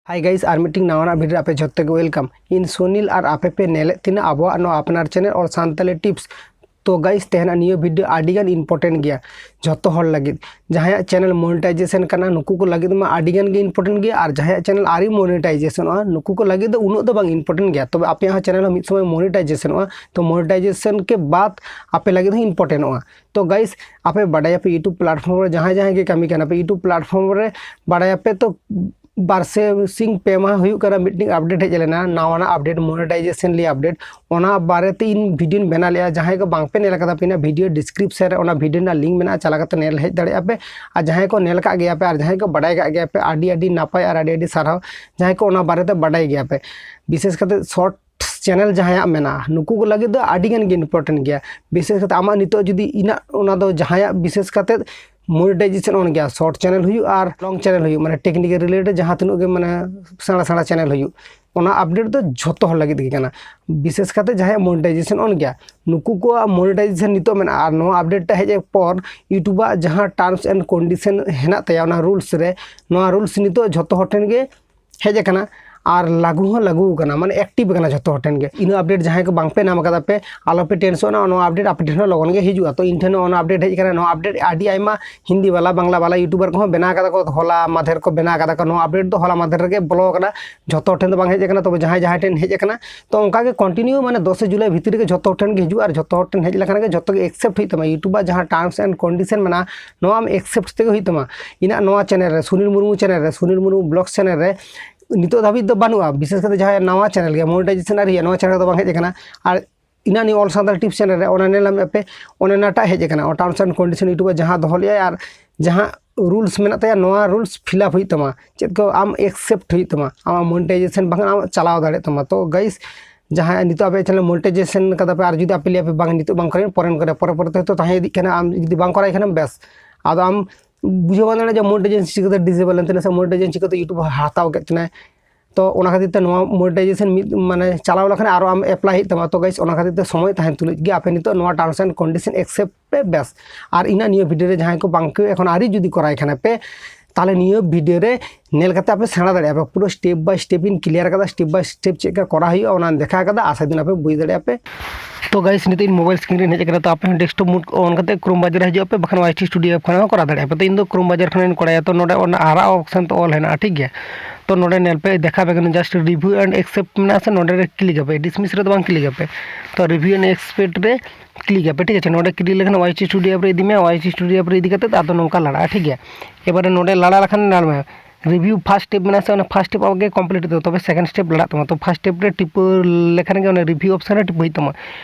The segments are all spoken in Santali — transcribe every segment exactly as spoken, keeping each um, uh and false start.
Hi guys, ᱟᱨ ᱢᱤᱫᱴᱤᱝ ᱱᱟᱣᱟᱱᱟᱜ video ᱨᱮ ᱟᱯᱮ ᱡᱷᱚᱛᱚ ᱜᱮ welcome᱾ ᱤᱧ ᱥᱩᱱᱤᱞ ᱟᱨ ᱟᱯᱮ ᱯᱮ ᱧᱮᱞᱮᱫ ᱛᱤᱧᱟᱹ ᱟᱵᱚᱣᱟᱜ ᱱᱚᱣᱟ ᱟᱯᱱᱟᱨ channel All Santali Tips᱾ ᱛᱚ guys, ᱛᱮᱦᱮᱧᱟᱜ ᱱᱤᱭᱟᱹ video ᱟᱹᱰᱤ ᱜᱟᱱ important ᱜᱮᱭᱟ ᱡᱷᱚᱛᱚ ᱦᱚᱲ ᱞᱟᱹᱜᱤᱫ᱾ ᱡᱟᱦᱟᱸᱭᱟᱜ channel monetization ᱠᱟᱱᱟ, ᱱᱩᱠᱩ ᱠᱚ ᱞᱟᱹᱜᱤᱫ ᱢᱟ ᱟᱹᱰᱤ ᱜᱟᱱ ᱜᱮ important ᱜᱮᱭᱟ, ᱟᱨ ᱡᱟᱦᱟᱸᱭᱟᱜ channel ᱟᱹᱣᱨᱤ monetizationᱚᱜᱼᱟ, ᱱᱩᱠᱩ ᱠᱚ ᱞᱟᱹᱜᱤᱫ ᱫᱚ ᱩᱱᱟᱹᱜ ᱫᱚ ᱵᱟᱝ important ᱜᱮᱭᱟ᱾ ᱛᱚᱵᱮ ᱟᱯᱮᱭᱟᱜ ᱦᱚᱸ channel ᱦᱚᱸ ᱢᱤᱫ ᱥᱚᱢᱚᱭ monetizationᱚᱜᱼᱟ, ᱛᱚ monetization ᱠᱮ ᱵᱟᱫ ᱟᱯᱮ ᱞᱟᱹᱜᱤᱫ ᱦᱚᱸ importantᱚᱜᱼᱟ᱾ ᱛᱚ guys, ᱟᱯᱮ ᱵᱟᱰᱟᱭᱟᱯᱮ YouTube platform ᱨᱮ ᱡᱟᱦᱟᱸᱭ ᱡᱟᱦᱟᱸᱭ ᱜᱮ ᱠᱟᱹᱢᱤ ᱠᱟᱱᱟ ᱯᱮ, YouTube platform ᱨᱮ ᱵᱟᱰᱟᱭᱟᱯᱮ ᱛᱚ ᱵᱟᱨᱥᱤᱧ ᱯᱮ ᱢᱟᱦᱟ ᱦᱩᱭᱩᱜ ᱠᱟᱱᱟ, ᱢᱤᱫᱴᱤᱝ update ᱦᱮᱡ ᱞᱮᱱᱟ, ᱱᱟᱣᱟᱱᱟᱜ update, monetization ᱞᱤᱭᱮ update᱾ ᱚᱱᱟ ᱵᱟᱨᱮᱛᱮ ᱤᱧ videoᱧ ᱵᱮᱱᱟᱣ ᱞᱮᱜᱼᱟ᱾ ᱡᱟᱦᱟᱸᱭ ᱠᱚ ᱵᱟᱝ ᱯᱮ ᱧᱮᱞ ᱟᱠᱟᱫᱟ ᱯᱮ, ᱤᱧᱟᱹᱜ video description ᱨᱮ ᱚᱱᱟ video ᱨᱮᱱᱟᱜ link ᱢᱮᱱᱟᱜᱼᱟ, ᱪᱟᱞᱟᱣ ᱠᱟᱛᱮ ᱧᱮᱞ ᱦᱮᱡ ᱫᱟᱲᱮᱭᱟᱜᱼᱟ ᱯᱮ᱾ ᱟᱨ ᱡᱟᱦᱟᱸᱭ ᱠᱚ ᱧᱮᱞ ᱟᱠᱟᱫ ᱜᱮᱭᱟ ᱯᱮ ᱟᱨ ᱡᱟᱦᱟᱸᱭ ᱠᱚ ᱵᱟᱰᱟᱭ ᱟᱠᱟᱫ ᱜᱮᱭᱟ ᱯᱮ, ᱟᱹᱰᱤ ᱟᱹᱰᱤ ᱱᱟᱯᱟᱭ ᱟᱨ ᱟᱹᱰᱤ ᱟᱹᱰᱤ ᱥᱟᱨᱦᱟᱣ᱾ ᱡᱟᱦᱟᱸᱭ ᱠᱚ ᱚᱱᱟ ᱵᱟᱨᱮᱛᱮ ᱵᱟᱰᱟᱭ ᱜᱮᱭᱟ ᱯᱮ, ᱵᱤᱥᱮᱥ ᱠᱟᱛᱮ short channel ᱡᱟᱦᱟᱸᱭᱟᱜ ᱢᱮᱱᱟᱜᱼᱟ, ᱱᱩᱠᱩ ᱠᱚ ᱞᱟᱹᱜᱤᱫ ᱫᱚ ᱟᱹᱰᱤ ᱜᱟᱱ ᱜᱮ important ᱜᱮᱭᱟ᱾ ᱵᱤᱥᱮᱥ ᱠᱟᱛᱮ ᱟᱢᱟᱜ ᱱᱤᱛᱚᱜ ᱡᱩᱫᱤ ᱤᱱᱟᱹᱜ, ᱚᱱᱟ ᱫᱚ ᱡᱟᱦᱟᱸᱭᱟᱜ ᱵᱤᱥᱮᱥ ᱠᱟᱛᱮ monetization on ᱜᱮᱭᱟ, short channel ᱦᱩᱭᱩᱜ ᱟᱨ long channel ᱦᱩᱭᱩᱜ, ᱢᱟᱱᱮ technical related ᱡᱟᱦᱟᱸ ᱛᱤᱱᱟᱹᱜ ᱜᱮ ᱢᱟᱱᱮ ᱥᱮᱬᱟ ᱥᱮᱬᱟ channel ᱦᱩᱭᱩᱜ, ᱚᱱᱟ update ᱫᱚ ᱡᱷᱚᱛᱚ ᱦᱚᱲ ᱞᱟᱹᱜᱤᱫ ᱜᱮ ᱠᱟᱱᱟ᱾ ᱵᱤᱥᱮᱥ ᱠᱟᱛᱮ ᱡᱟᱦᱟᱸᱭᱟᱜ monetization on ᱜᱮᱭᱟ, ᱱᱩᱠᱩ ᱠᱚᱣᱟᱜ monetization ᱱᱤᱛᱚᱜ ᱢᱮᱱᱟᱜᱼᱟ, ᱟᱨ ᱱᱚᱣᱟ update ᱴᱟᱜ ᱦᱮᱡ ᱯᱚᱨ YouTube ᱟᱜ ᱡᱟᱦᱟᱸ terms and condition ᱦᱮᱱᱟᱜ ᱛᱟᱭᱟ, ᱚᱱᱟ rules ᱨᱮ, ᱱᱚᱣᱟ rules ᱱᱤᱛᱚᱜ ᱡᱷᱚᱛᱚ ᱦᱚᱲ ᱴᱷᱮᱱ ᱜᱮ ᱦᱮᱡ ᱟᱠᱟᱱᱟ ᱟᱨ ᱞᱟᱹᱜᱩ ᱦᱚᱸ ᱞᱟᱹᱜᱩ ᱟᱠᱟᱱᱟ, ᱢᱟᱱᱮ active ᱟᱠᱟᱱᱟ ᱡᱷᱚᱛᱚ ᱦᱚᱲ ᱴᱷᱮᱱ ᱜᱮ᱾ ᱤᱱᱟᱹ update ᱡᱟᱦᱟᱸᱭ ᱠᱚ ᱵᱟᱝ ᱯᱮ ᱧᱟᱢ ᱟᱠᱟᱫᱟ ᱯᱮ, ᱟᱞᱚ ᱯᱮ tensionᱚᱜᱼᱟ, ᱱᱚᱣᱟ update ᱟᱯᱮ ᱴᱷᱮᱱ ᱦᱚᱸ ᱞᱚᱜᱚᱱ ᱜᱮ ᱦᱤᱡᱩᱜᱼᱟ᱾ ᱛᱚ ᱤᱧ ᱴᱷᱮᱱ ᱦᱚᱸ ᱚᱱᱟ update ᱦᱮᱡ ᱟᱠᱟᱱᱟ᱾ ᱱᱚᱣᱟ update ᱟᱹᱰᱤ ᱟᱭᱢᱟ ᱦᱤᱱᱫᱤ ᱵᱟᱞᱟ, ᱵᱟᱝᱞᱟ ᱵᱟᱞᱟ YouTuber ᱠᱚᱦᱚᱸ ᱵᱮᱱᱟᱣ ᱟᱠᱟᱫᱟ ᱠᱚ, ᱦᱚᱞᱟ ᱢᱟᱫᱷᱮᱨ ᱠᱚ ᱵᱮᱱᱟᱣ ᱟᱠᱟᱫᱟ ᱠᱚ᱾ ᱱᱚᱣᱟ update ᱫᱚ ᱦᱚᱞᱟ ᱢᱟᱫᱷᱮᱨ ᱨᱮᱜᱮ ᱵᱚᱞᱚ ᱟᱠᱟᱱᱟ, ᱡᱷᱚᱛᱚ ᱦᱚᱲ ᱴᱷᱮᱱ ᱫᱚ ᱵᱟᱝ ᱦᱮᱡ ᱟᱠᱟᱱᱟ, ᱛᱚᱵᱮ ᱡᱟᱦᱟᱸᱭ ᱡᱟᱦᱟᱸᱭ ᱴᱷᱮᱱ ᱦᱮᱡ ᱟᱠᱟᱱᱟ, ᱛᱚ ᱚᱱᱠᱟ ᱜᱮ continue ᱢᱟᱱᱮ ᱫᱚᱥᱮ ᱡᱩᱞᱟᱭ ᱵᱷᱤᱛᱤᱨ ᱨᱮᱜᱮ ᱡᱷᱚᱛᱚ ᱦᱚᱲ ᱴᱷᱮᱱ ᱜᱮ ᱦᱤᱡᱩᱜᱼᱟ, ᱟᱨ ᱡᱷᱚᱛᱚ ᱦᱚᱲ ᱴᱷᱮᱱ ᱦᱮᱡ ᱞᱮᱠᱷᱟᱱ ᱜᱮ ᱡᱷᱚᱛᱚ ᱜᱮ accept ᱦᱩᱭᱩᱜ ᱛᱟᱢᱟ᱾ YouTube ᱟᱜ ᱡᱟᱦᱟᱸ terms and condition ᱢᱮᱱᱟᱜᱼᱟ, ᱱᱚᱣᱟ ᱟᱢ accept ᱛᱮᱜᱮ ᱦᱩᱭᱩᱜ ᱛᱟᱢᱟ᱾ ᱤᱧᱟᱹᱜ ᱱᱚᱣᱟ channel ᱨᱮ, ᱥᱩᱱᱤᱞ ᱢᱩᱨᱢᱩ channel ᱨᱮ, ᱥᱩᱱᱤᱞ ᱢᱩᱨᱢᱩ vlogs channel ᱨᱮ ᱱᱤᱛᱚᱜ ᱫᱷᱟᱹᱵᱤᱡ ᱫᱚ ᱵᱟᱹᱱᱩᱜᱼᱟ, ᱵᱤᱥᱮᱥ ᱠᱟᱛᱮ ᱡᱟᱦᱟᱸᱭ ᱱᱟᱣᱟ channel ᱜᱮᱭᱟ, monetization ᱟᱹᱣᱨᱤ ᱦᱩᱭᱩᱜᱼᱟ, ᱱᱚᱣᱟ channel ᱨᱮᱫᱚ ᱵᱟᱝ ᱦᱮᱡ ᱟᱠᱟᱱᱟ᱾ ᱟᱨ ᱤᱱᱟᱹ ᱱᱤᱭᱟᱹ All Santali Tips channel ᱨᱮ ᱚᱱᱟ ᱧᱮᱞ ᱧᱟᱢᱮᱫ ᱯᱮ, ᱚᱱᱮ ᱚᱱᱟᱴᱟᱜ ᱦᱮᱡ ᱟᱠᱟᱱᱟ, terms and condition YouTube ᱡᱟᱦᱟᱸ ᱫᱚᱦᱚ ᱞᱮᱜᱼᱟᱭ, ᱟᱨ ᱡᱟᱦᱟᱸ rules ᱢᱮᱱᱟᱜ ᱛᱟᱭᱟ, ᱱᱚᱣᱟ rules fill up ᱦᱩᱭᱩᱜ ᱛᱟᱢᱟ, ᱪᱮᱫ ᱠᱚ ᱟᱢ accept ᱦᱩᱭᱩᱜ ᱛᱟᱢᱟ, ᱟᱢᱟᱜ monetization ᱵᱟᱝ ᱟᱢ ᱪᱟᱞᱟᱣ ᱫᱟᱲᱮᱭᱟᱜ ᱛᱟᱢᱟ᱾ ᱛᱚ guys, ᱡᱟᱦᱟᱸᱭ ᱱᱤᱛᱚᱜ ᱟᱯᱮᱭᱟᱜ channel monetization ᱠᱟᱫᱟ ᱯᱮ ᱟᱨ ᱡᱩᱫᱤ ᱟᱯᱮ ᱞᱟᱹᱭᱟ ᱯᱮ ᱵᱟᱝ ᱱᱤᱛᱚᱜ ᱵᱟᱝ ᱠᱚᱨᱟᱣ, ᱯᱚᱨᱮ ᱯᱚᱨᱮ ᱛᱮ ᱦᱚᱭᱛᱳ ᱛᱟᱦᱮᱸ ᱤᱫᱤᱜ ᱠᱟᱱᱟ, ᱟᱢ ᱡᱩᱫᱤ ᱵᱟᱝ ᱠᱚᱨᱟᱣ ᱠᱷᱟᱱᱮᱢ ᱵᱮᱥ, ᱟᱫᱚ ᱟᱢ ᱵᱩᱡᱷᱟᱹᱣ ᱵᱟᱝ ᱫᱟᱲᱮᱭᱟᱜᱼᱟ ᱡᱮ monetization ᱪᱤᱠᱟᱹᱛᱮ disable ᱮᱱ ᱛᱤᱧᱟ ᱥᱮ monetization ᱪᱤᱠᱟᱹᱛᱮ YouTube ᱦᱟᱛᱟᱣ ᱠᱮᱫ ᱛᱤᱧᱟᱭ᱾ ᱛᱚ ᱚᱱᱟ ᱠᱷᱟᱹᱛᱤᱨ ᱛᱮ ᱱᱚᱣᱟ monetization ᱢᱤᱫ ᱢᱟᱱᱮ ᱪᱟᱞᱟᱣ ᱞᱮᱠᱷᱟᱱ ᱟᱨᱚ ᱟᱢ apply ᱦᱩᱭᱩᱜ ᱛᱟᱢᱟ᱾ ᱛᱚ guys, ᱚᱱᱟ ᱠᱷᱟᱹᱛᱤᱨ ᱛᱮ ᱥᱚᱢᱚᱭ ᱛᱟᱦᱮᱱ ᱛᱩᱞᱩᱡ ᱜᱮ ᱟᱯᱮ ᱱᱤᱛᱚᱜ ᱱᱚᱣᱟ terms and condition accept ᱯᱮ ᱵᱮᱥ᱾ ᱟᱨ ᱤᱧᱟᱹᱜ ᱱᱤᱭᱟᱹ video ᱨᱮ ᱡᱟᱦᱟᱸᱭ ᱠᱚ ᱵᱟᱝ ᱠᱚ ᱮᱠᱷᱚᱱ ᱟᱹᱣᱨᱤ ᱡᱩᱫᱤ ᱠᱚᱨᱟᱣ ᱠᱷᱟᱱ ᱯᱮ, ᱛᱟᱦᱚᱞᱮ ᱱᱤᱭᱟᱹ ᱵᱷᱤᱰᱤᱭᱳ ᱨᱮ ᱧᱮᱞ ᱠᱟᱛᱮ ᱟᱯᱮ ᱥᱮᱬᱟ ᱫᱟᱲᱮᱭᱟᱜᱼᱟ ᱯᱮ᱾ ᱯᱩᱨᱟᱹ step by step ᱤᱧ clear ᱠᱟᱫᱟ, step by step ᱪᱮᱫ ᱞᱮᱠᱟ ᱠᱚᱨᱟᱣ ᱦᱩᱭᱩᱜᱼᱟ ᱚᱱᱟᱧ ᱫᱮᱠᱷᱟᱣ ᱠᱟᱫᱟ, ᱟᱥᱟ ᱫᱤᱱ ᱟᱯᱮ ᱵᱩᱡᱽ ᱫᱟᱲᱮᱭᱟᱜᱼᱟ ᱯᱮ᱾ ᱛᱚ guys, ᱱᱤᱛᱚᱜ ᱤᱧ mobile screen ᱨᱮ ᱦᱮᱡ ᱟᱠᱟᱱᱟ᱾ ᱛᱚ ᱟᱯᱮ ᱦᱚᱸ desktop mode on ᱠᱟᱛᱮ Chrome browser ᱨᱮ ᱦᱤᱡᱩᱜ ᱟᱯᱮ, ᱵᱟᱠᱷᱟᱱ Y T Studio app ᱠᱷᱚᱱ ᱦᱚᱸ ᱠᱚᱨᱟᱣ ᱫᱟᱲᱮᱭᱟᱜᱼᱟ ᱯᱮ᱾ ᱛᱚ ᱤᱧ ᱫᱚ Chrome browser ᱠᱷᱚᱱᱤᱧ ᱠᱚᱨᱟᱭᱟ᱾ ᱛᱚ ᱱᱚᱰᱮ ᱚᱱᱟ ᱟᱨᱟᱜ option ᱛᱚ all ᱦᱮᱱᱟᱜᱼᱟ, ᱴᱷᱤᱠ ᱜᱮᱭᱟ᱾ ᱛᱚ ᱱᱚᱰᱮ ᱧᱮᱞ ᱯᱮ, ᱫᱮᱠᱷᱟᱣ ᱟᱯᱮ ᱠᱟᱱᱟ just review and accept ᱢᱮᱱᱟᱜᱼᱟ ᱥᱮ, ᱱᱚᱰᱮ ᱨᱮ click ᱟᱯᱮ, dismiss ᱨᱮᱫᱚ ᱵᱟᱝ click ᱟᱯᱮ᱾ ᱛᱚ review and accept ᱨᱮ click ᱟᱯᱮ, ᱴᱷᱤᱠ ᱟᱪᱷᱮ᱾ ᱱᱚᱰᱮ click ᱞᱮᱠᱷᱟᱱ Y T Studio app ᱨᱮ ᱤᱫᱤ ᱢᱮᱭᱟ, Y T Studio app ᱨᱮ ᱤᱫᱤ ᱠᱟᱛᱮ ᱟᱫᱚ ᱱᱚᱝᱠᱟ ᱞᱟᱲᱟᱜᱼᱟ, ᱴᱷᱤᱠ ᱜᱮᱭᱟ᱾ ᱮᱵᱟᱨᱮ ᱱᱚᱰᱮ ᱞᱟᱲᱟ ᱞᱮᱠᱷᱟᱱ ᱧᱮᱞ ᱢᱮ, review first step ᱢᱮᱱᱟᱜᱼᱟ ᱥᱮ, ᱚᱱᱟ first step ᱟᱜᱮ complete ᱦᱩᱭᱩᱜ ᱛᱟᱢᱟ, ᱛᱚᱵᱮ second step ᱞᱟᱲᱟᱜ ᱛᱟᱢᱟ᱾ ᱛᱚ first step ᱨᱮ ᱴᱤᱯᱟᱹ ᱞᱮᱠᱷᱟᱱ ᱜᱮ ᱚᱱᱟ review option ᱨᱮ ᱴᱤᱯᱟᱹ ᱦᱩᱭᱩᱜ ᱛᱟᱢᱟ᱾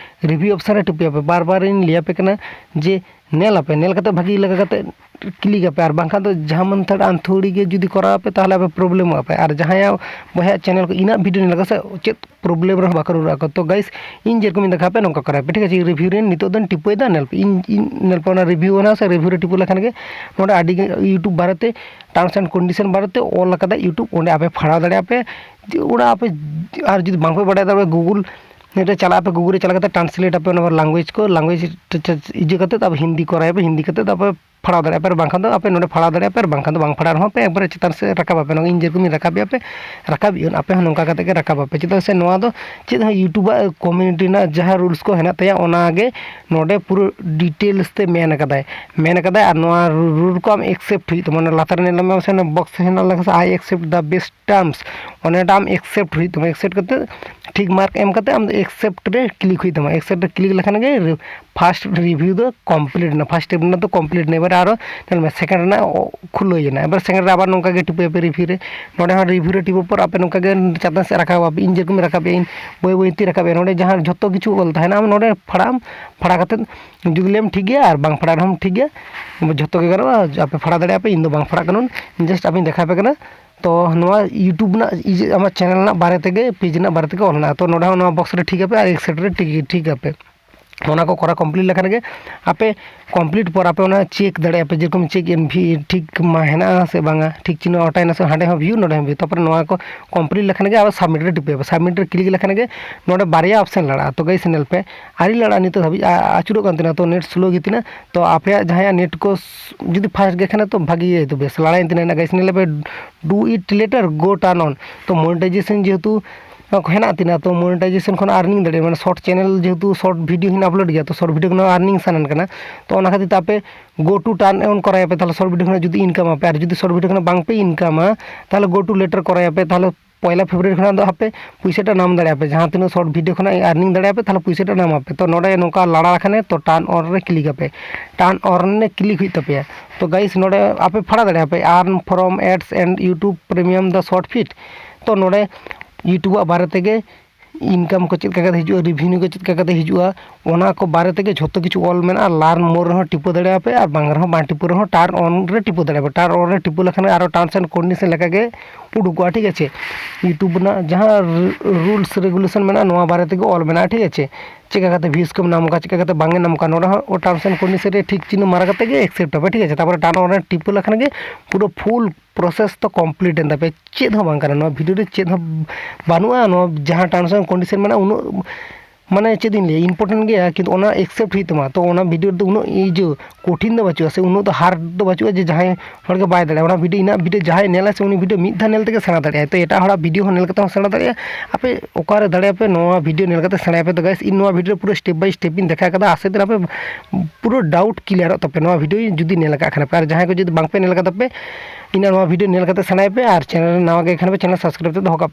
Review option ᱨᱮ ᱴᱤᱯᱟᱹᱭ ᱟᱯᱮ, ᱵᱟᱨ ᱵᱟᱨ ᱤᱧ ᱞᱟᱹᱭ ᱟᱯᱮ ᱠᱟᱱᱟ ᱡᱮ ᱧᱮᱞ ᱟᱯᱮ, ᱧᱮᱞ ᱠᱟᱛᱮ ᱵᱷᱟᱹᱜᱤ ᱞᱮᱠᱟ ᱠᱟᱛᱮ click ᱟᱯᱮ, ᱟᱨ ᱵᱟᱝᱠᱷᱟᱱ ᱫᱚ ᱡᱟᱦᱟᱸ ᱢᱟᱱ ᱛᱷᱟᱲ ᱟᱱᱛᱷᱩᱲᱤ ᱜᱮ ᱡᱩᱫᱤ ᱠᱚᱨᱟᱣ ᱟᱯᱮ, ᱛᱟᱦᱚᱞᱮ ᱟᱯᱮ ᱯᱨᱚᱵᱞᱮᱢᱚᱜ ᱟᱯᱮ᱾ ᱟᱨ ᱡᱟᱦᱟᱸᱭᱟᱜ ᱵᱚᱭᱦᱟ ᱪᱮᱱᱮᱞ ᱠᱚ ᱤᱱᱟᱹᱜ ᱵᱷᱤᱰᱤᱭᱳ ᱧᱮᱞ ᱠᱟᱛᱮ ᱪᱮᱫ ᱯᱨᱚᱵᱞᱮᱢ ᱨᱮᱦᱚᱸ ᱵᱟᱠᱚ ᱨᱩᱣᱟᱹᱲᱚᱜ ᱟᱠᱚ᱾ ᱛᱚ guys, ᱤᱧ ᱡᱮᱨᱚᱠᱚᱢᱤᱧ ᱫᱮᱠᱷᱟᱣ ᱯᱮ, ᱱᱚᱝᱠᱟ ᱠᱚᱨᱟᱣ ᱯᱮ, ᱴᱷᱤᱠ ᱟᱪᱷᱮ᱾ Review ᱨᱮ ᱱᱤᱛᱚᱜ ᱫᱚᱧ ᱴᱤᱯᱟᱹᱭᱮᱫᱟ, ᱧᱮᱞ ᱯᱮ, ᱤᱧ ᱤᱧ ᱧᱮᱞ ᱯᱮ, ᱚᱱᱟ review ᱚᱱᱟ ᱥᱮ review ᱨᱮ ᱴᱤᱯᱟᱹ ᱞᱮᱠᱷᱟᱱ ᱜᱮ ᱱᱚᱰᱮ ᱟᱹᱰᱤ ᱜᱮ YouTube ᱵᱟᱨᱮᱛᱮ, terms and condition ᱵᱟᱨᱮᱛᱮ ᱚᱞ ᱟᱠᱟᱫᱟ YouTube, ᱚᱸᱰᱮ ᱟᱯᱮ ᱯᱷᱟᱲᱟᱣ ᱫᱟᱲᱮᱭᱟᱜᱼᱟ ᱯᱮ᱾ ᱚᱱᱟ ᱟᱯᱮ ᱟᱨ ᱡᱩᱫᱤ ᱵᱟᱝ ᱯᱮ ᱵᱟᱲᱟᱭ ᱫᱟᱲᱮᱭᱟᱜᱼᱟ, Google ᱨᱮ ᱪᱟᱞᱟᱜ ᱟᱯᱮ, Google ᱨᱮ ᱪᱟᱞᱟᱣ ᱠᱟᱛᱮ translate ᱟᱯᱮ ᱚᱱᱟ language ᱠᱚ, language ᱤᱭᱟᱹ ᱠᱟᱛᱮ ᱟᱯᱮ ᱦᱤᱱᱫᱤ ᱠᱚᱨᱟᱭ ᱯᱮ, ᱦᱤᱱᱫᱤ ᱠᱟᱛᱮ ᱟᱯᱮ ᱯᱷᱟᱲᱟᱣ ᱫᱟᱲᱮᱭᱟᱜᱼᱟ ᱯᱮ, ᱟᱨ ᱵᱟᱝᱠᱷᱟᱱ ᱫᱚ ᱟᱯᱮ ᱱᱚᱰᱮ ᱯᱷᱟᱲᱟᱣ ᱫᱟᱲᱮᱭᱟᱜᱼᱟ ᱯᱮ, ᱟᱨ ᱵᱟᱝᱠᱷᱟᱱ ᱫᱚ ᱵᱟᱝ ᱯᱷᱟᱲᱟᱣ ᱨᱮᱦᱚᱸ ᱯᱮ ᱮᱠᱵᱟᱨᱮ ᱪᱮᱛᱟᱱ ᱥᱮᱫ ᱨᱟᱠᱟᱵ ᱟᱯᱮ᱾ ᱱᱚᱜᱼᱚᱭ ᱤᱧ ᱡᱮᱨᱚᱠᱚᱢᱤᱧ ᱨᱟᱠᱟᱵᱮᱜᱼᱟ ᱯᱮ, ᱨᱟᱠᱟᱵᱮᱜᱼᱟ, ᱟᱯᱮ ᱦᱚᱸ ᱱᱚᱝᱠᱟ ᱠᱟᱛᱮ ᱜᱮ ᱨᱟᱠᱟᱵ ᱟᱯᱮ᱾ ᱪᱮᱫᱟᱜ ᱥᱮ ᱱᱚᱣᱟ ᱫᱚ ᱪᱮᱫ ᱦᱚᱸ YouTube ᱟᱜ community ᱨᱮᱱᱟᱜ ᱡᱟᱦᱟᱸ rules ᱠᱚ ᱦᱮᱱᱟᱜ ᱛᱟᱭᱟ, ᱚᱱᱟ ᱜᱮ ᱱᱚᱰᱮ ᱯᱩᱨᱟᱹ details ᱛᱮ ᱢᱮᱱ ᱟᱠᱟᱫᱟᱭ, ᱢᱮᱱ ᱟᱠᱟᱫᱟᱭ᱾ ᱟᱨ ᱱᱚᱣᱟ rule ᱠᱚ ᱟᱢ accept ᱦᱩᱭᱩᱜ ᱛᱟᱢᱟ᱾ ᱚᱱᱟ ᱞᱟᱛᱟᱨ ᱨᱮ ᱧᱮᱞ ᱢᱮ, ᱥᱮ ᱚᱱᱟ box ᱦᱮᱱᱟᱜ ᱞᱮᱠᱟ ᱥᱮ, "I accept the best terms", ᱚᱱᱮᱴᱟ ᱟᱢ accept ᱦᱩᱭᱩᱜ ᱛᱟᱢᱟ᱾ Accept ᱠᱟᱛᱮ ᱴᱷᱤᱠ mark ᱮᱢ ᱠᱟᱛᱮ ᱟᱢ ᱫᱚ accept ᱨᱮ click ᱦᱩᱭᱩᱜ ᱛᱟᱢᱟ᱾ Accept ᱨᱮ click ᱞᱮᱠᱷᱟᱱ ᱜᱮ first review ᱫᱚ complete ᱮᱱᱟ, first step ᱨᱮᱱᱟᱜ ᱫᱚ complete ᱮᱱᱟ᱾ ᱮᱵᱟᱨ ᱟᱨᱚ ᱧᱮᱞ ᱢᱮ, second ᱨᱮᱱᱟᱜ ᱠᱷᱩᱞᱟᱹᱣ ᱮᱱᱟ᱾ ᱮᱵᱟᱨ second ᱨᱮ ᱟᱵᱟᱨ ᱱᱚᱝᱠᱟ ᱜᱮ ᱴᱤᱯᱟᱹᱭ ᱯᱮ review ᱨᱮ᱾ ᱱᱚᱰᱮ ᱦᱚᱸ review ᱨᱮ ᱴᱤᱯᱟᱹ ᱯᱚᱨ ᱟᱯᱮ ᱱᱚᱝᱠᱟ ᱜᱮ ᱪᱮᱛᱟᱱ ᱥᱮᱫ ᱨᱟᱠᱟᱵ ᱟᱯᱮ, ᱤᱧ ᱡᱮᱨᱚᱠᱚᱢ ᱨᱟᱠᱟᱵ ᱮᱫ ᱤᱧ ᱵᱟᱹᱭ ᱵᱟᱹᱭ ᱛᱮ ᱨᱟᱠᱟᱵ ᱮᱫ, ᱱᱚᱰᱮ ᱡᱟᱦᱟᱸ ᱡᱷᱚᱛᱚ ᱠᱤᱪᱷᱩ ᱚᱞ ᱛᱟᱦᱮᱱᱟ, ᱟᱢ ᱱᱚᱰᱮ ᱯᱷᱟᱲᱟᱜ ᱟᱢ, ᱯᱷᱟᱲᱟ ᱠᱟᱛᱮ ᱡᱩᱫᱤ ᱞᱟᱹᱭᱟᱢ ᱴᱷᱤᱠ ᱜᱮᱭᱟ ᱟᱨ ᱵᱟᱝ ᱯᱷᱟᱲᱟᱜ ᱨᱮᱦᱚᱸ ᱴᱷᱤᱠ ᱜᱮᱭᱟ, ᱡᱷᱚᱛᱚ ᱜᱮ ᱜᱟᱱᱚᱜᱼᱟ, ᱟᱯᱮ ᱯᱷᱟᱲᱟ ᱫᱟᱲᱮᱭᱟᱜᱼᱟ ᱯᱮ, ᱤᱧ ᱫᱚ ᱵᱟᱝ ᱯᱷᱟᱲᱟᱜ ᱠᱟᱱᱟ, just ᱟᱯᱮᱧ ᱫᱮᱠᱷᱟᱣ ᱟᱯᱮ ᱠᱟᱱᱟ᱾ ᱛᱚ ᱱᱚᱣᱟ YouTube ᱨᱮᱱᱟᱜ ᱤᱭᱟᱹ ᱟᱢᱟᱜ channel ᱨᱮᱱᱟᱜ ᱵᱟᱨᱮ ᱛᱮᱜᱮ, page ᱨᱮᱱᱟᱜ ᱵᱟᱨᱮ ᱛᱮᱜᱮ ᱚᱞ ᱦᱮᱱᱟᱜᱼᱟ᱾ ᱛᱚ ᱱᱚᱰᱮ ᱦᱚᱸ ᱱᱚᱣᱟ box ᱨᱮ ᱴᱷᱤᱠ ᱟᱯᱮ ᱟᱨ accept ᱨᱮ ᱴᱷᱤᱠ, ᱴᱷᱤᱠ ᱟᱯᱮ᱾ ᱚᱱᱟ ᱠᱚ ᱠᱚᱨᱟᱣ ᱠᱚᱢᱯᱞᱤᱴ ᱞᱮᱠᱷᱟᱱ ᱜᱮ ᱟᱯᱮ ᱠᱚᱢᱯᱞᱤᱴ ᱯᱚᱨ ᱟᱯᱮ ᱚᱱᱟ ᱪᱮᱠ ᱫᱟᱲᱮᱭᱟᱜᱼᱟ ᱯᱮ, ᱡᱮᱨᱚᱠᱚᱢ ᱪᱮᱠ ᱮᱱ ᱵᱷᱤ ᱴᱷᱤᱠ ᱢᱟ ᱦᱮᱱᱟᱜᱼᱟ ᱥᱮ ᱵᱟᱝᱟ, ᱴᱷᱤᱠ ᱪᱤᱱᱦᱟᱹ ᱚᱴᱟᱭᱮᱱᱟ ᱥᱮ, ᱦᱟᱸᱰᱮ ᱦᱚᱸ ᱵᱷᱤᱭᱩ, ᱱᱚᱰᱮ ᱦᱚᱸ ᱵᱷᱤᱭᱩ᱾ ᱛᱟᱨᱯᱚᱨᱮ ᱱᱚᱣᱟ ᱠᱚ ᱠᱚᱢᱯᱞᱤᱴ ᱞᱮᱠᱷᱟᱱ ᱜᱮ ᱟᱵᱟᱨ ᱥᱟᱵᱢᱤᱴ ᱨᱮ ᱴᱤᱯᱟᱹᱭ ᱯᱮ᱾ ᱥᱟᱵᱢᱤᱴ ᱨᱮ ᱠᱞᱤᱠ ᱞᱮᱠᱷᱟᱱ ᱜᱮ ᱱᱚᱰᱮ ᱵᱟᱨᱭᱟ ᱚᱯᱥᱮᱱ ᱞᱟᱲᱟᱜᱼᱟ᱾ ᱛᱚ ᱜᱟᱭᱥ, ᱧᱮᱞ ᱯᱮ, ᱟᱹᱣᱨᱤ ᱞᱟᱲᱟᱜᱼᱟ ᱱᱤᱛᱚᱜ ᱫᱷᱟᱹᱵᱤᱡ, ᱟ-, ᱟᱹᱪᱩᱨᱚᱜ ᱠᱟᱱ ᱛᱟᱦᱮᱱᱟ᱾ ᱛᱚ ᱱᱮᱴ ᱥᱞᱳ ᱜᱮᱛᱤᱧᱟ᱾ ᱛᱚ ᱟᱯᱮᱭᱟᱜ ᱡᱟᱦᱟᱸᱭᱟᱜ ᱱᱮᱴ ᱠᱚ ᱥ-, ᱡᱩᱫᱤ ᱯᱷᱟᱥᱴ ᱜᱮ ᱠᱷᱟᱱ ᱛᱚ ᱵᱷᱟᱜᱤ ᱜᱮ ᱦᱩᱭᱩᱜ ᱛᱟᱯᱮᱭᱟ, ᱞᱟᱲᱟᱭᱮᱱ ᱛᱟᱦᱮᱱᱟ ᱜᱟᱭᱥ᱾ ᱧᱮᱞ ᱯᱮ, do it later, go turn on᱾ ᱛᱚ ᱢᱚᱱᱤᱴᱟᱭᱡᱮᱥᱚᱱ ᱡᱮᱦᱮᱛᱩ ᱦᱮᱱᱟᱜ ᱛᱤᱧᱟ, ᱛᱚ ᱢᱚᱱᱤᱴᱟᱭᱡᱮᱥᱚᱱ ᱠᱷᱚᱱ ᱟᱨᱱᱤᱝ ᱫᱟᱲᱮᱭᱟᱜᱼᱟ, ᱢᱟᱱᱮ ᱥᱚᱨᱴ ᱪᱮᱱᱮᱞ, ᱡᱮᱦᱮᱛᱩ ᱥᱚᱨᱴ ᱵᱷᱤᱰᱤᱭᱳ ᱦᱚᱸᱧ ᱟᱯᱞᱳᱰ ᱜᱮᱭᱟ, ᱛᱚ ᱥᱚᱨᱴ ᱵᱷᱤᱰᱤᱭᱳ ᱠᱷᱚᱱᱟᱜ ᱟᱨᱱᱤᱝ ᱥᱟᱱᱟᱱ ᱠᱟᱱᱟ᱾ ᱛᱚ ᱚᱱᱟ ᱠᱷᱟᱹᱛᱤᱨ ᱛᱮ ᱟᱯᱮ go to turn on ᱠᱚᱨᱟᱭᱟᱯᱮ, ᱛᱟᱦᱚᱞᱮ ᱥᱚᱨᱴ ᱵᱷᱤᱰᱤᱭᱳ ᱠᱷᱚᱱᱟᱜ ᱡᱩᱫᱤ ᱤᱱᱠᱟᱢ ᱟᱯᱮ, ᱟᱨ ᱡᱩᱫᱤ ᱥᱚᱨᱴ ᱵᱷᱤᱰᱤᱭᱳ ᱠᱷᱚᱱᱟᱜ ᱵᱟᱝᱯᱮ ᱤᱱᱠᱟᱢᱟ, ᱛᱟᱦᱚᱞᱮ go to later ᱠᱚᱨᱟᱭᱟᱯᱮ, ᱛᱟᱦᱚᱞᱮ ᱯᱚᱭᱞᱟ ᱯᱷᱮᱵᱽᱨᱩᱣᱟᱨᱤ ᱠᱷᱚᱱᱟᱜ ᱫᱚ ᱟᱯᱮ ᱯᱩᱭᱥᱟᱹᱴᱟ ᱱᱟᱢ ᱫᱟᱲᱮᱭᱟᱜᱼᱟ ᱯᱮ, ᱡᱟᱦᱟᱸ ᱛᱤᱱᱟᱹᱜ ᱥᱚᱨᱴ ᱵᱷᱤᱰᱤᱭᱳ ᱠᱷᱚᱱᱟᱜ ᱟᱨᱱᱤᱝ ᱫᱟᱲᱮᱭᱟᱜᱼᱟ ᱯᱮ, ᱛᱟᱦᱚᱞᱮ ᱯᱩᱭᱥᱟᱹᱴᱟ ᱱᱟᱢ ᱟᱯᱮ᱾ ᱛᱚ ᱱᱚᱰᱮ ᱱᱚᱝᱠᱟ ᱞᱟᱲᱟ ᱞᱮᱠᱷᱟᱱᱮ, ᱛᱚ ᱴᱟᱨᱱ ᱚᱱ ᱨᱮ ᱠᱞᱤᱠ ᱟᱯᱮ, ᱴᱟᱨᱱ ᱚᱱ ᱨᱮ ᱠᱞᱤᱠ ᱦᱩᱭᱩᱜ ᱛᱟᱯᱮᱭᱟ᱾ ᱛᱚ ᱜᱟᱭᱤᱥ, ᱱᱚᱰᱮ ᱟᱯᱮ ᱯᱷᱟᱲᱟ ᱫᱟᱲᱮᱭᱟᱜᱼᱟ ᱯᱮ, earn from ads and YouTube Premium the short feed᱾ ᱛᱚ ᱱᱚᱰᱮ YouTube ᱟᱜ ᱵᱟᱨᱮ ᱛᱮᱜᱮ, ᱤᱱᱠᱟᱢ ᱠᱚ ᱪᱮᱫ ᱞᱮᱠᱟ ᱠᱟᱛᱮ ᱦᱤᱡᱩᱜᱼᱟ, ᱨᱮᱵᱷᱤᱱᱤᱭᱩ ᱠᱚ ᱪᱮᱫ ᱞᱮᱠᱟ ᱠᱟᱛᱮ ᱦᱤᱡᱩᱜᱼᱟ, ᱚᱱᱟ ᱠᱚ ᱵᱟᱨᱮ ᱛᱮᱜᱮ ᱡᱷᱚᱛᱚ ᱠᱤᱪᱷᱩ ᱚᱞ ᱢᱮᱱᱟᱜᱼᱟ᱾ ᱞᱟᱨᱱ ᱢᱳᱨ ᱨᱮᱦᱚᱸ ᱴᱤᱯᱟᱹ ᱫᱟᱲᱮᱭᱟᱜᱼᱟ ᱯᱮ, ᱟᱨ ᱵᱟᱝ ᱨᱮᱦᱚᱸ ᱵᱟᱝ ᱴᱤᱯᱟᱹ ᱨᱮᱦᱚᱸ ᱴᱟᱨᱱ ᱚᱱ ᱨᱮ ᱴᱤᱯᱟᱹ ᱫᱟᱲᱮᱭᱟᱜᱼᱟ ᱯᱮ᱾ ᱴᱟᱨᱱ ᱚᱱ ᱨᱮ ᱴᱤᱯᱟᱹ ᱞᱮᱠᱷᱟᱱ ᱟᱨᱚ ᱴᱟᱨᱢᱥ ᱮᱱᱰ ᱠᱚᱱᱰᱤᱥᱚᱱ ᱞᱮᱠᱟ ᱜᱮ ᱩᱰᱩᱠᱚᱜᱼᱟ, ᱴᱷᱤᱠ ᱟᱪᱷᱮ᱾ YouTube ᱨᱮᱱᱟᱜ ᱡᱟᱦᱟᱸ ᱨᱩᱞᱥ ᱨᱮᱜᱩᱞᱮᱥᱚᱱ ᱢᱮᱱᱟᱜᱼᱟ, ᱱᱚᱣᱟ ᱵᱟᱨᱮ ᱛᱮᱜᱮ ᱚᱞ ᱢᱮᱱᱟᱜᱼᱟ, ᱴᱷᱤᱠ ᱟᱪᱷᱮ᱾ ᱪᱮᱫ ᱞᱮᱠᱟ ᱠᱟᱛᱮ ᱵᱷᱤᱭᱩᱡᱽ ᱠᱚᱢ ᱧᱟᱢ ᱠᱚᱣᱟ, ᱪᱮᱫ ᱞᱮᱠᱟ ᱠᱟᱛᱮ ᱵᱟᱝ ᱮ ᱧᱟᱢ ᱠᱚᱣᱟ, ᱱᱚᱰᱮ ᱦᱚᱸ ᱴᱟᱨᱢᱥ ᱮᱱᱰ ᱠᱚᱱᱰᱤᱥᱚᱱ ᱨᱮ ᱴᱷᱤᱠ ᱪᱤᱱᱦᱟᱹ ᱢᱟᱨᱟ ᱠᱟᱛᱮ ᱜᱮ ᱮᱠᱥᱮᱯᱴ ᱟᱯᱮ, ᱴᱷᱤᱠ ᱟᱪᱷᱮ᱾ ᱛᱟᱨᱯᱚᱨᱮ ᱴᱟᱨᱱ ᱚᱱ ᱨᱮ ᱴᱤᱯᱟᱹ ᱞᱮᱠᱷᱟᱱ ᱜᱮ ᱯᱩᱨᱟᱹ ᱯᱷᱩᱞ ᱯᱨᱚᱥᱮᱥ ᱫᱚ ᱠᱚᱢᱯᱞᱤᱴ ᱮᱱ ᱛᱟᱯᱮᱭᱟ᱾ ᱪᱮᱫ ᱦᱚᱸ ᱵᱟᱝ ᱠᱟᱱᱟ, ᱱᱚᱣᱟ ᱵᱷᱤᱰᱤᱭᱳ ᱨᱮ ᱪᱮᱫ ᱦᱚᱸ ᱵᱟᱹᱱᱩᱜᱼᱟ᱾ ᱱᱚᱣᱟ ᱡᱟᱦᱟᱸ ᱴᱟᱨᱢᱥ ᱮᱱᱰ ᱠᱚᱱᱰᱤᱥᱚᱱ ᱢᱮᱱᱟᱜᱼᱟ, ᱩᱱᱟᱹᱜ, ᱢᱟᱱᱮ ᱪᱮᱫ ᱤᱧ ᱞᱟᱹᱭᱟ, ᱤᱢᱯᱚᱨᱴᱮᱱᱴ ᱜᱮᱭᱟ, ᱠᱤᱱᱛᱩ ᱚᱱᱟ ᱮᱠᱥᱮᱯᱴ ᱦᱩᱭᱩᱜ ᱛᱟᱢᱟ᱾ ᱛᱚ ᱚᱱᱟ ᱵᱷᱤᱰᱤᱭᱳ ᱨᱮᱫᱚ ᱩᱱᱟᱹᱜ ᱤᱭᱟᱹ ᱠᱚᱴᱷᱤᱱ ᱫᱚ ᱵᱟᱹᱪᱩᱜᱼᱟ, ᱥᱮ ᱩᱱᱟᱹᱜ ᱫᱚ ᱦᱟᱨᱰ ᱫᱚ ᱵᱟᱹᱪᱩᱜᱼᱟ ᱡᱮ ᱡᱟᱦᱟᱸᱭ ᱦᱚᱲ ᱜᱮ ᱵᱟᱭ ᱫᱟᱲᱮᱭᱟᱜᱼᱟ᱾ ᱚᱱᱟ ᱵᱷᱤᱰᱤᱭᱳ, ᱤᱧᱟᱹᱜ ᱵᱷᱤᱰᱤᱭᱳ ᱡᱟᱦᱟᱸᱭ ᱧᱮᱞᱟ, ᱥᱮ ᱩᱱᱤ ᱵᱷᱤᱰᱤᱭᱳ ᱢᱤᱫ ᱫᱷᱟᱣ ᱧᱮᱞ ᱛᱮᱜᱮ ᱥᱮᱬᱟ ᱫᱟᱲᱮᱭᱟᱜᱼᱟᱭ᱾ ᱛᱚ ᱮᱴᱟᱜ ᱦᱚᱲᱟᱜ ᱵᱷᱤᱰᱤᱭᱳ ᱦᱚᱸ ᱧᱮᱞ ᱠᱟᱛᱮ ᱦᱚᱸ ᱥᱮᱬᱟ ᱫᱟᱲᱮᱭᱟᱜᱼᱟ᱾ ᱟᱯᱮ ᱚᱠᱟᱨᱮ ᱫᱟᱲᱮᱭᱟᱜᱼᱟ ᱯᱮ, ᱱᱚᱣᱟ ᱵᱷᱤᱰᱤᱭᱳ ᱧᱮᱞ ᱠᱟᱛᱮ ᱥᱮᱬᱟᱭ ᱯᱮ᱾ ᱛᱚ ᱜᱟᱭᱤᱥ, ᱤᱧ ᱱᱚᱣᱟ ᱵᱷᱤᱰᱤᱭᱳ ᱨᱮ ᱯᱩᱨᱟᱹ ᱥᱴᱮᱯ ᱵᱟᱭ ᱥᱴᱮᱯ ᱤᱧ ᱫᱮᱠᱷᱟᱣ ᱠᱟᱫᱟ, ᱟᱥᱟ ᱠᱚᱨᱮ ᱟᱯᱮ ᱯᱩᱨᱟᱹ ᱰᱟᱣᱩᱴ ᱠᱞᱤᱭᱟᱨᱚᱜ ᱛᱟᱯᱮ ᱱᱚᱣᱟ ᱵᱷᱤᱰᱤᱭᱳ ᱡᱩᱫᱤ ᱧᱮᱞ ᱟᱠᱟᱫ ᱠᱷᱟᱱ ᱯᱮ᱾ ᱟᱨ ᱡᱟᱦᱟᱸᱭ ᱠᱚ ᱡᱩᱫᱤ ᱵᱟᱝ ᱯᱮ ᱧᱮᱞ ᱠᱟᱫᱟ ᱯᱮ, ᱤᱧᱟᱹᱜ ᱱᱚᱣᱟ ᱵᱷᱤᱰᱤᱭᱳ ᱧᱮᱞ ᱠᱟᱛᱮ ᱥᱮᱬᱟᱭ ᱯᱮ, ᱟᱨ ᱪᱮᱱᱮᱞ ᱨᱮ ᱱᱟᱣᱟ ᱜᱮ ᱠᱷᱟᱱ ᱯᱮ, ᱪᱮᱱᱮᱞ ᱥᱟᱵᱥᱠᱨᱟᱭᱤᱵ ᱠᱟᱛᱮ ᱫᱚᱦᱚ ᱠᱟᱜ ᱯᱮ᱾